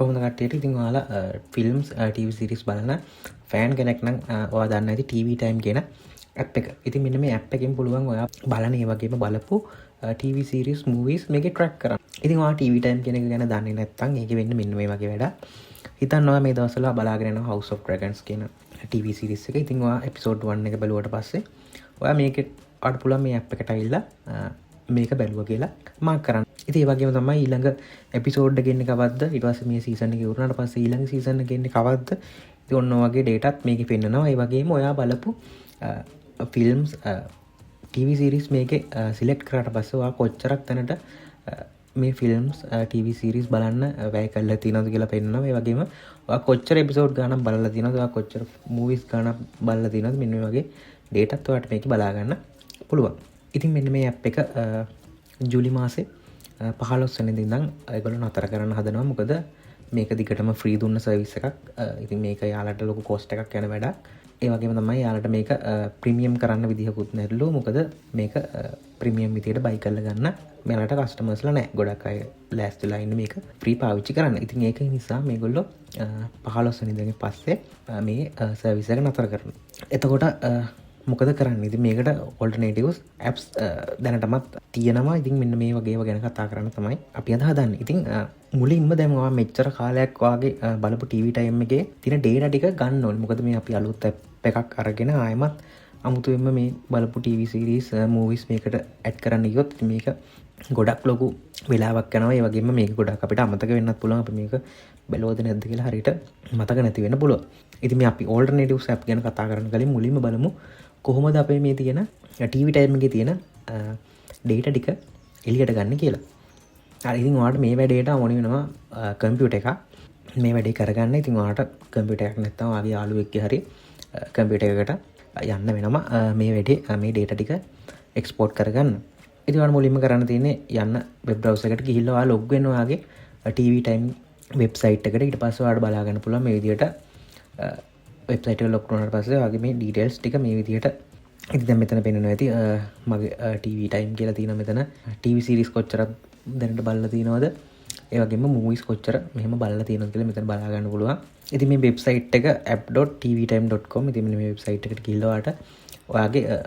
කොහොමද කට්ටියට? ඉතින් ඔයාලා ෆිල්ම්ස්, ටීවී සීරීස් බලන ෆෑන් කෙනෙක් නම් ඔයා දන්න ඇති ටීවී ටයිම් කියන ඇප් එක. ඉතින් මෙන්න මේ ඇප් එකෙන් පුළුවන් ඔයා බලන, ඒ වගේම බලපු ටීවී සීරීස්, මූවීස් මේකේ ට්‍රැක් කරන්න. ඉතින් ඔයා ටීවී ටයිම් කියන එක ගැන දන්නේ නැත්නම් ඒකේ වෙන්නේ මෙන්න මේ වගේ වැඩක්. හිතන්න ඔයා මේ දවස්වල බලාගෙන යනවා House of Dragons කියන ටීවී සීරීස් එක. ඉතින් ඔයා එපිසෝඩ් 1 එක බැලුවට පස්සේ ඔයා මේකේ ඔයාට පුළුවන් මේ ඇප් එකට ඇවිල්ලා මේක බැලුවා කියලා මාක් කරන්න. ඉතින් ඒ වගේම තමයි ඊළඟ එපිසෝඩ් එක එන්නේ කවද්ද, ඊට පස්සේ මේ සීසන් එක ඉවර වුණාට පස්සේ ඊළඟ සීසන් එක එන්නේ කවද්ද, ඉතින් ඔන්න ඔය වගේ ඩේටාත් මේකේ පෙන්නනවා. ඒ වගේම ඔයා බලපු ෆිල්ම්ස්, ටීවී සීරීස් මේකේ සිලෙක්ට් කරාට පස්සේ ඔයා කොච්චරක් තැනට මේ ෆිල්ම්ස්, ටීවී සීරීස් බලන්න වැය කරලා තියෙනවද කියලා පෙන්නනවා. ඒ වගේම ඔයා කොච්චර එපිසෝඩ් ගාණක් බලලා තියෙනවද, ඔයා කොච්චර මූවිස් ගාණක් බලලා තියෙනවද, මෙන්න මේ වගේ ඩේටාත් ඔයාට මේකේ බලා ගන්න පුළුවන්. ඉතින් මෙන්න මේ ඇප් එක ජූලි මාසේ 15 වෙනිදා ඉඳන් ඒගොල්ලෝ නතර කරන්න හදනවා. මොකද මේක දිගටම ෆ්‍රී දුන්න සර්විස් එකක්. ඉතින් මේක යාලට ලොකු කොස්ට් එකක් යන වැඩක්. ඒ වගේම තමයි යාලට මේක ප්‍රීමියම් කරන්න විදිහකුත් නැතිලු. මොකද මේක ප්‍රීමියම් විදියට බයි කරලා ගන්න මෙයාලට කස්ටමර්ස්ලා නැහැ. ගොඩක් අය ලෑස්තිලා ඉන්නේ මේක ෆ්‍රී පාවිච්චි කරන්න. ඉතින් ඒක නිසා මේගොල්ලෝ 15 වෙනිදාගෙන් පස්සේ මේ සර්විස් එක නතර කරනවා. එතකොට මොකද කරන්නේ? ඉතින් මේකට ඔල්ටර්නේටිව්ස් ඇප්ස් දැනටමත් තියෙනවා. ඉතින් මෙන්න මේ වගේ ඒවා ගැන කතා කරන්න තමයි අපි අද හදන්නේ. ඉතින් මුලින්ම දැන් ඔයා මෙච්චර කාලයක් වාගේ බලපු ටීවී ටයිම් එකේ තියෙන ඩේටා ටික ගන්න ඕනේ. මොකද මේ අපි අලුත් ඇප් එකක් අරගෙන ආයෙමත් අමුතුවෙන්ම මේ බලපු ටීවී සීරීස්, මූවිස් මේකට ඇඩ් කරන්න ගියොත් ඉතින් මේක ගොඩක් ලොකු වෙලාවක් යනවා. ඒ වගේම මේක ගොඩක් අපිට අමතක වෙන්නත් පුළුවන්. අපි මේක බැලුවද නැද්ද කියලා හරියට මතක නැති වෙන්න පුළුවන්. ඉතින් මේ අපි ඔල්ටර්නේටිව්ස් ඇප් ගැන කතා කරන්න කලින් මුලින්ම බලමු කොහොමද අපේ මේ තියෙන ටීවී ටයිම් එකේ තියෙන ඩේටා ටික එළියට ගන්න කියලා. හරි, ඉතින් ඔයාලට මේ වැඩේට ඕනි වෙනවා කම්පියුටර් එකක්. මේ වැඩේ කරගන්න. ඉතින් ඔයාලට කම්පියුටර් එකක් නැත්නම් ඔයාගේ යාළුවෙක්ගේ හරි කම්පියුටර් එකකට යන්න වෙනවා මේ වැඩේ, මේ ඩේටා ටික එක්ස්පෝර්ට් කරගන්න. ඉතින් ඔයාලට මුලින්ම කරන්න තියෙන්නේ යන්න වෙබ් බ්‍රවුසර් එකට ගිහිල්ලා ඔයා ලොග් වෙන්න ඔයාගේ ටීවී ටයිම් වෙබ්සයිට් එකට. ඊට පස්සේ ඔයාලට බලා ගන්න පුළුවන් මේ විදිහට වෙබ්සයිට් එක ලොග් වුණාට පස්සේ ඔයාගේ මේ ඩීටේල්ස් ටික මේ විදිහට. ඉතින් දැන් මෙතන පෙන්වනවා ඇති මගේ ටීවී ටයිම් කියලා තියෙනවා. මෙතන ටීවී සීරීස් කොච්චරක් දැනට බලලා තියෙනවද, ඒ වගේම මූවිස් කොච්චර මෙහෙම බලලා තියෙනවද කියලා මෙතන බලා ගන්න පුළුවන්. ඉතින් මේ වෙබ්සයිට් එක app.tvtime.com. ඉතින් මෙන්න මේ වෙබ්සයිට් එකට ගිහිල්ලා ඔයාලට ඔයාගේ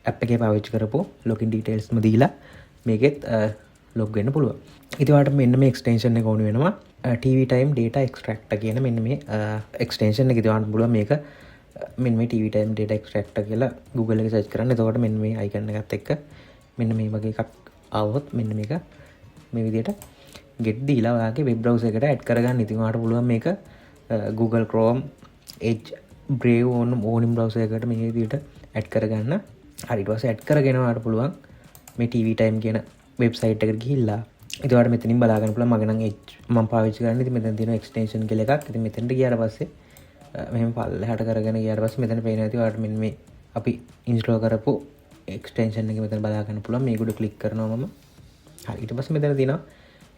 ඇප් එකේ පාවිච්චි කරපු ලොගින් ඩීටේල්ස්ම දීලා මේකෙත් ලොග් වෙන්න පුළුවන්. ඉතින් ඔයාලට මෙන්න මේ එක්ස්ටෙන්ෂන් එක ඕනි වෙනවා, TV Time Data Extractor කියන මෙන්න මේ එක්ස්ටෙන්ෂන් එක. ඉතින් ඔයාලට පුළුවන් මේක මෙන්න මේ TV Time Data Extractor කියලා Google එකේ සර්ච් කරන්න. එතකොට මෙන්න මේ අයිකන් එකත් එක්ක මෙන්න මේ වගේ එකක් ආවොත් මෙන්න මේක මේ විදිහට get දීලා ඔයාගේ වෙබ් බ්‍රවුසර් එකට ඇඩ් කරගන්න. ඉතින් ඔයාලට පුළුවන් මේක Google Chrome, Edge, Brave ඕන ඕනිම බ්‍රවුසර් එකකට මේ විදිහට ඇඩ් කරගන්න. හරි, ඊට පස්සේ ඇඩ් කරගෙන ඔයාලට පුළුවන් මේ TV Time කියන වෙබ්සයිට් එකට ගිහිල්ලා ඉතින් ඔයාලට මෙතනින් බලා ගන්න පුළුවන්. මගේ නම් Edge මම පාවිච්චි කරන්නේ. ඉතින් මෙතන තියෙනවා එක්ස්ටෙන්ෂන් කියලා එකක්. ඉතින් මෙතනට ගියාට පස්සේ මෙහෙම පල්ලෙහාට කරගෙන ගියාට පස්සේ මෙතන පේනවා ඇති ඔයාලට මෙන්න මේ අපි ඉන්ස්ටෝල් කරපු එක්ස්ටෙන්ෂන් එක මෙතන බලා ගන්න පුළුවන්. මේක උඩ ක්ලික් කරනවා මම. හරි, ඊට පස්සේ මෙතන තියෙනවා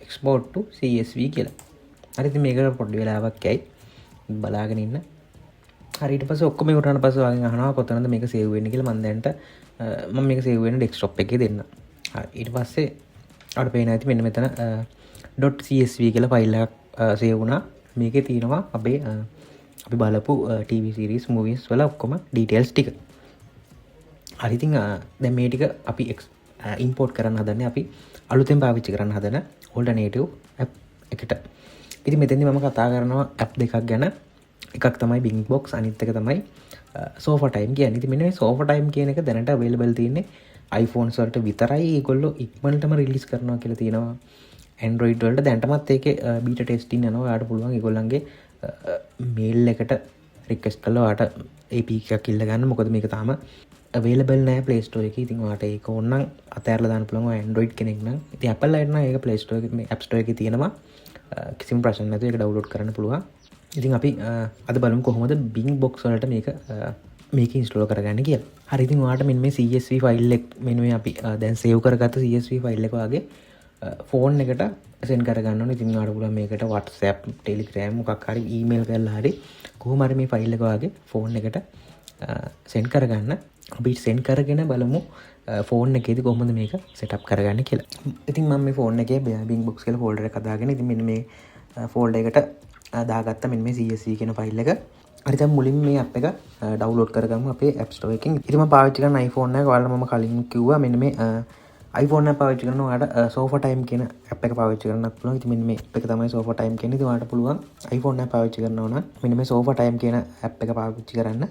export to CSV කියලා. හරි, ඉතින් මේකට පොඩි වෙලාවක් යයි. බලාගෙන ඉන්න. හරි, ඊට පස්සේ ඔක්කොම ඉවර වුණාට පස්සේ ඔයාගෙන් අහනවා කොතනද මේක සේව් වෙන්නේ කියලා. මම දැනට මම මේක සේව් වෙන්නේ ඩෙස්ක්ටොප් එකේ දෙන්න. හරි, ඊට පස්සේ ඔයාලට පේනවා ඇති මෙන්න මෙතන .csv කියලා ෆයිල් එකක් සේව් වුණා. මේකේ තියෙනවා අපේ අපි බලපු TV series, movies වල ඔක්කොම ඩීටේල්ස් ටික. හරි, ඉතින් දැන් මේ ටික අපි ඉම්පෝට් කරන්න හදන්නේ අපි අලුතෙන් පාවිච්චි කරන්න හදන ඕල්ටර්නේටිව් ඇප් එකට. ඉතින් මෙතෙන්දි මම කතා කරනවා ඇප් දෙකක් ගැන. එකක් තමයි Bing Box, අනිත් එක තමයි Sofa Time කියන්නේ. ඉතින් මෙන්න මේ Sofa Time කියන එක දැනට අවైలබල් තියෙන්නේ iPhones වලට විතරයි. ඒගොල්ලෝ ඉක්මනටම රිලීස් කරනවා කියලා තියෙනවා Android වලට. දැනටමත් ඒකේ බීටා ටෙස්ටිං යනවා. ඔයාලට පුළුවන් ඒගොල්ලන්ගේ මේල් එකට රික්වෙස්ට් කරලා ඔයාලට APK එකක් ඉල්ල ගන්න. මොකද මේක තාම අවైలබල් නෑ Play Store එකේ. ඉතින් ඔයාලට ඒක ඕන නම් අතෑරලා දාන්න පුළුවන් ඔයා Android කෙනෙක් නම්. ඉතින් Apple අයට නම් ඒක Play Store එකේ, මේ App Store එකේ තියෙනවා. කිසිම ප්‍රශ්න නැතුව ඒක ඩවුන්ලෝඩ් කරන්න පුළුවන්. ඉතින් අපි අද බලමු කොහොමද Bing Box වලට මේක මේක ඉන්ස්ටෝල් කරගන්න කියලා. හරි, ඉතින් ඔයාලට මෙන්න මේ CSV file එක, මෙන්න මේ අපි දැන් සේව් කරගත්ත CSV file එක ඔයාගේ ෆෝන් එකට සෙන්ඩ් කරගන්න ඕනේ. ඉතින් ඔයාලට පුළුවන් මේකට WhatsApp, Telegram මොකක් හරි ඊමේල් කරලා හරි කොහොම හරි මේ ෆයිල් එක ඔයාගේ ෆෝන් එකට සෙන්ඩ් කරගන්න. අපි සෙන්ඩ් කරගෙන බලමු ෆෝන් එකේදී කොහොමද මේක සෙටප් කරගන්නේ කියලා. ඉතින් මම මේ ෆෝන් එකේ Bing Box කියලා ෆෝල්ඩර් එකක් හදාගෙන ඉතින් මෙන්න මේ ෆෝල්ඩර් එකට දාගත්තා මෙන්න මේ CSV කියන ෆයිල් එක. හරි, දැන් මුලින්ම මේ ඇප් එක ඩවුන්ලෝඩ් කරගමු අපේ App Store එකෙන්. ඉතින් මම පාවිච්චි කරන iPhone එක ඔයාලට මම කලින් කිව්වා, මෙන්න මේ iPhone එක පාවිච්චි කරන ඔයාලට Sofa Time කියන ඇප් එක පාවිච්චි කරන්නත් පුළුවන්. ඉතින් මෙන්න මේ ඇප් එක තමයි Sofa Time කියන්නේ. ඉතින් ඔයාලට පුළුවන් iPhone එක පාවිච්චි කරනවා නම් මෙන්න මේ Sofa Time කියන ඇප් එක පාවිච්චි කරන්න.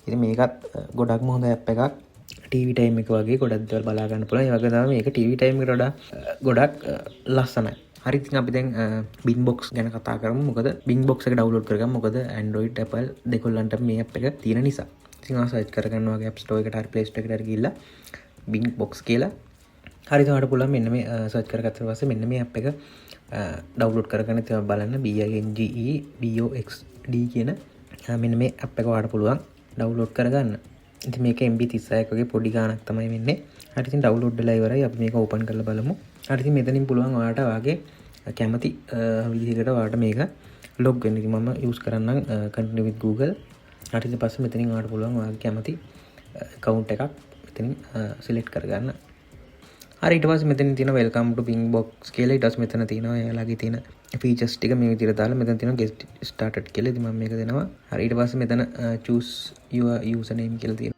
ඉතින් මේකත් ගොඩක්ම හොඳ ඇප් එකක්. ටීවී ටයිම් එක වගේ ගොඩක් දේවල් බලා ගන්න පුළුවන්. ඒ වගේ තමයි මේක ටීවී ටයිම් එකට වඩා ගොඩක් ලස්සනයි. හරි, ඉතින් අපි දැන් බින් බොක්ස් ගැන කතා කරමු. මොකද බින් බොක්ස් එක ඩවුන්ලෝඩ් කරගමු. මොකද Android, Apple දෙකොල්ලන්ට මේ ඇප් එක තියෙන නිසා. ඉතින් ඔයා සර්ච් කරගන්න වගේ App Store එකට හරි Play Store එකට හරි ගිහිල්ලා බින් බොක්ස් කියලා. හරි, ඉතින් ඔයාලට පුළුවන් මෙන්න මේ සර්ච් කරගත්තට පස්සේ මෙන්න මේ ඇප් එක ඩවුන්ලෝඩ් කරගන්න. ඉතින් බලන්න B I N G E B O X D කියන මෙන්න මේ ඇප් එක ඔයාලට පුළුවන් ඩවුන්ලෝඩ් කරගන්න. ඉතින් මේක MB 36ක් වගේ පොඩි ගාණක් තමයි වෙන්නේ. හරි, ඉතින් ඩවුන්ලෝඩ් වෙලා ඉවරයි. අපි මේක ඕපන් කරලා බලමු. හරි, ඉතින් මෙතනින් පුළුවන් ඔයාලට ඔයාගේ කැමති විදිහකට ඔයාලට මේක ලොග් වෙන්න. ඉතින් මම යූස් කරන්නම් continue with Google. හරි, ඊට පස්සේ මෙතනින් ඔයාලට පුළුවන් ඔයාගේ කැමති ඇකවුන්ට් එකක් මෙතනින් සිලෙක්ට් කරගන්න. හරි, ඊට පස්සේ මෙතනින් තියෙන welcome to Bing box කියලා. ඊට පස්සේ මෙතන තියෙනවා එයාලගේ තියෙන ෆීචර්ස් ටික මේ විදිහට දාලා මෙතන තියෙනවා get started කියලා. ඉතින් මම මේක දෙනවා. හරි, ඊට පස්සේ මෙතන choose your username කියලා තියෙනවා.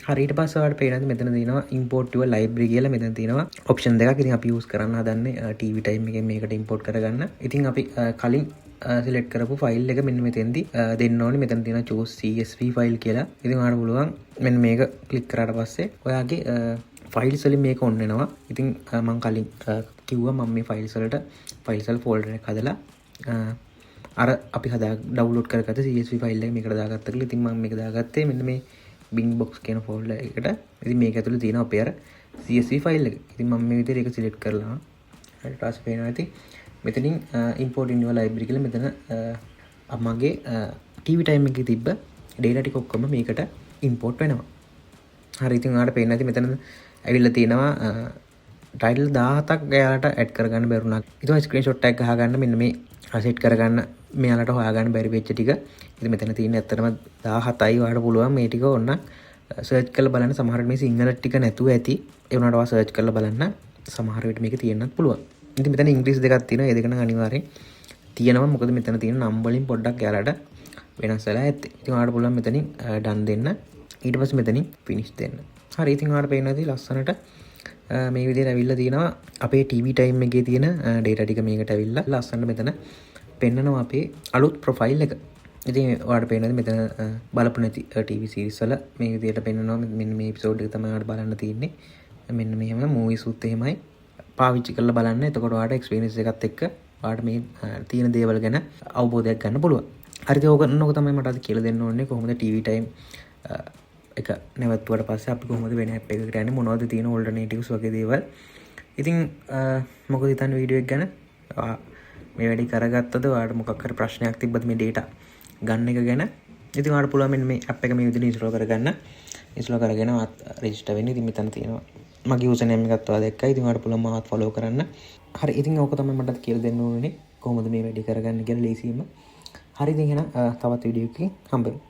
හරි, ඊට පස්සේ ඔයාලට පේනවා මෙතන තියෙනවා import your library කියලා. මෙතන තියෙනවා ඔප්ෂන් දෙකක්. ඉතින් අපි යූස් කරන්න හදන්නේ TV time එකෙන් මේකට import කරගන්න. ඉතින් අපි කලින් සිලෙක්ට් කරපු ෆයිල් එක මෙන්න මෙතෙන්දි දෙන්න ඕනේ. මෙතන තියෙනවා choose CSV file කියලා. ඉතින් ඔයාලට පුළුවන් මෙන්න මේක ක්ලික් කරාට පස්සේ ඔයාගේ ෆයිල්ස් වලින් මේක ඔන් වෙනවා. ඉතින් මං කලින් කිව්වා මම මේ ෆයිල්ස් වලට ෆයිල්ස් වල ෆෝල්ඩර් එකක් හදලා අර අපි හදා ඩවුන්ලෝඩ් කරගත්ත CSV file එක මේකට දාගත්තා කියලා. ඉතින් මම මේක දාගත්තේ මෙන්න මේ Bing box කියන ෆෝල්ඩර් එකට. ඉතින් මේක ඇතුලේ තියෙන අපේ අර CSV file එක. ඉතින් මම මේ විදිහට ඒක සිලෙක්ට් කරලා ඊට පස්සේ පේනවා ඇති මෙතනින් import in your library කියලා. මෙතන මගේ TV time එකේ තිබ්බ data ටික ඔක්කොම මේකට import වෙනවා. හරි, ඉතින් ඔයාලට පේනවා ඇති මෙතන ඇවිල්ලා තියෙනවා ටයිටල් 17ක් එයාලට ඇඩ් කරගන්න බැරුණා. ඉතින් ඔය ස්ක්‍රීන්ෂොට් එකක් ගහගන්න මෙන්න මේ සෙට් කරගන්න මෙයාලට හොයාගන්න බැරි වෙච්ච ටික. ඉතින් මෙතන තියෙන ඇත්තටම 17යි. ඔයාලට පුළුවන් මේ ටික ඕන්න සර්ච් කරලා බලන්න. සමහර විට මේ සිංහල ටික නැතුව ඇති. ඒ වුණාට ඔයා සර්ච් කරලා බලන්න, සමහර විට මේක තියෙන්නත් පුළුවන්. ඉතින් මෙතන ඉංග්‍රීසි දෙකක් තියෙනවා. ඒ දෙක නම් අනිවාර්යෙන් තියෙනවා. මොකද මෙතන තියෙන නම් වලින් පොඩ්ඩක් එයාලට වෙනස් වෙලා ඇත්තේ. ඉතින් ඔයාලට පුළුවන් මෙතනින් ඩන් දෙන්න. ඊට පස්සේ මෙතනින් ෆිනිෂ් දෙන්න. හරි, ඉතින් ඔයාලට පේනවා ඇති ලස්සනට මේ විදිහට ඇවිල්ලා තියෙනවා අපේ TV time එකේ තියෙන ඩේටා ටික මේකට ඇවිල්ලා ලස්සනට මෙතන පෙන්නනවා අපේ අලුත් ප්‍රොෆයිල් එක. ඉතින් ඔයාලට පේනවා මෙතන බලපු නැති TV series වල මේ විදිහට පෙන්නනවා. මෙන්න මේ එපිසෝඩ් එක තමයි ඔයාලට බලන්න තියෙන්නේ. මෙන්න මෙහෙම මූවිස් උත් එහෙමයි පාවිච්චි කරලා බලන්න. එතකොට ඔයාලට එක්ස්පීරියන්ස් එකත් එක්ක ඔයාලට මේ තියෙන දේවල් ගැන අවබෝධයක් ගන්න පුළුවන්. හරි, ඉතින් ඕක තමයි මට අද කියලා දෙන්න ඕනේ, කොහොමද TV time එක නැවතුවට පස්සේ අපි කොහොමද වෙන ඇප් එකකට යන්නේ, මොනවද තියෙන ඕල්ටර්නේටිව්ස් වගේ දේවල්. ඉතින් මොකද හිතන්නේ වීඩියෝ එක ගැන? මේ වැඩේ කරගත්තද? ඔයාලට මොකක් හරි ප්‍රශ්නයක් තිබ්බද මේ ඩේටා ගන්න එක ගැන? ඉතින් ඔයාලට පුළුවන් මෙන්න මේ ඇප් එක මේ විදිහට ඉන්ස්ටෝල් කරගන්න. ඉන්ස්ටෝල් කරගෙන ඔයාත් රෙජිස්ටර් වෙන්න. ඉතින් මෙතන තියෙනවා මගේ යූසර් නේම් එකත් ඔයා දැක්කා. ඉතින් ඔයාලට පුළුවන් මාවත් ෆලෝ කරන්න. හරි, ඉතින් ඕක තමයි මට කියලා දෙන්න ඕනේ කොහොමද මේ වැඩේ කරගන්න කියලා ලේසියෙන්ම. හරි, ඉතින් එහෙනම් තවත් වීඩියෝ එකකින් හම්බෙමු.